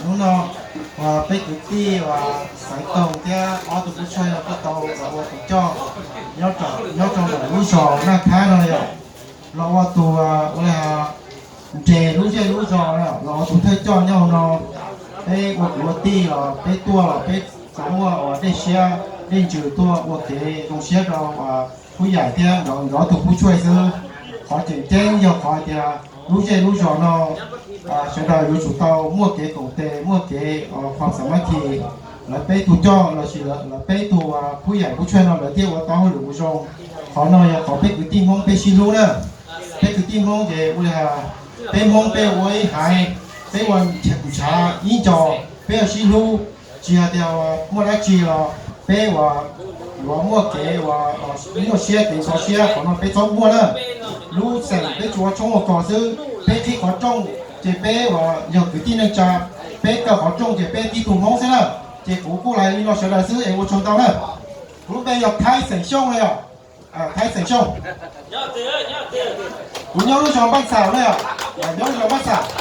Hnub no uas peb kwv tij uas Xaiv Toog thiab ob tug Pub Tshuaj no kuj tau los ua tus coj nyob rau ntawm lub zos Naj Thab no yog los ua tus ua nres lub zej lub zos, los ua tus thawj coj nyob hauv no. Peb ua kwv ua tij los peb tuaj los peb tsuas muaj uas dej siab dej ntsws tuaj ua kev zoo siab rau Phub Yaim thiab nkawd ob tug Pub Tshuaj xwb. Qhov tseem ceeb yog qhov tias lub zej lub zos no sawv daws yuav tsum tau muaj kev koom tes, muaj kev khom xam mab khi. Lawv peb tug coj lossis lawv peb tug Phub Yaim Pub Tshuaj no lawv thiaj ua tau hauj lwm ua zoo. Qhov no yog qhov peb kwv tij Hmoob peb sib hlub na. Peb kwv tij Hmoob ces ua li has, peb Hmoob peb ua ib haiv, peb ua ntshav ib ncos, peb ua sib hlub. Tsis hais tias muaj dab tsi los peb ua, yuav muaj kev ua, nyuaj siab kev ntxhov siab, qhov no peb txhob muaj na. Lub xeem peb tsuas ua tshoob ua kos xwb, peb qhib qhov rooj ces peb ua yog kwv tij neej tsa, peb kaw qhov rooj ces peb tib tug Hmoob xwb na. Ces kuv kuj hais li no sawv daws xwb es ua tsaug ntau na. Kuv lub npe yog Thaib xeem Xyooj no yog, Thaib xeem Xyooj. Kuv nyob lub zos Npaj Xam na, nyob lub zos Npaj Xam.